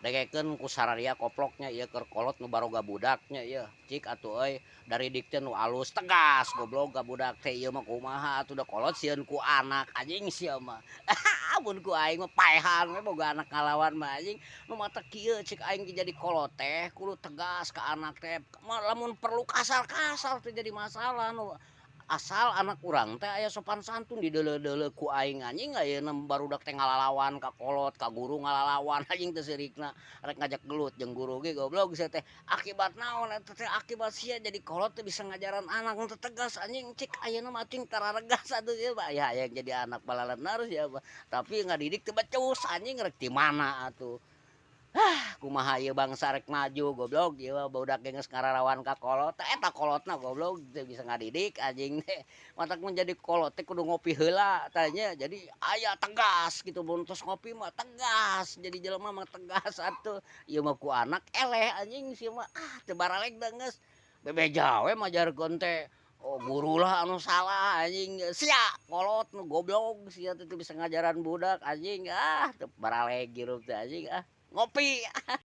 Dengekeun ku sararia koploknya ieu keur kolot nu baroga budaknya ieu. Cik atuh euy, daridik teh nu alus tegas goblok ka budak teh, ieu mah kumaha atuh, da kolot sieun ku anak, anjing sia mah. Mun ku aing mah paehan we boga anak ngalawan mah, anjing. Nu matak kieu cek aing ge, jadi kolot teh kudu tegas ka anak teh. Lamun perlu kasar-kasar teu jadi masalah, nu asal anak urang teh aya sopan santun dideuleu-deuleu ku aing, anjing. Ayeuna barudak teh ngalalawan ka kolot, ka guru ngalalawan, anjing, teu sirikna. Rek ngajak gelut jeung guru ge goblok sia teh. Akibat naon eta teh? Akibat sia jadi kolot teu bisa ngajaran anak teu tegas, anjing. Cik ayeuna mah cing tararegas atuh ieu mah. Aya hayang jadi anak balalenar sia mah, tapi ngadidik teu becus, anjing, rek ti mana atuh? Ah, kumaha ieu bangsa rek maju, goblok? Ieu mah budak ge geus ngararawan ka kolot, eta kolotna goblok teu bisa ngadidik, anjing teh. Matak mun jadi kolot teh kudu ngopi heula tah nya, jadi aya tegas gitu. Mun tos ngopi mah tegas, jadi jelema mah tegas atuh. Ieu mah ku anak eleh, anjing, sia mah. Ah, teu baraleg da geus. Bebeja we majarkeun teh, oh, guru lah anu salah, anjing. Sia kolot nu goblok, sia teh teu bisa ngajaran budak, anjing. Ah, teu baraleg hirup teh, anjing. Ah, ngopi.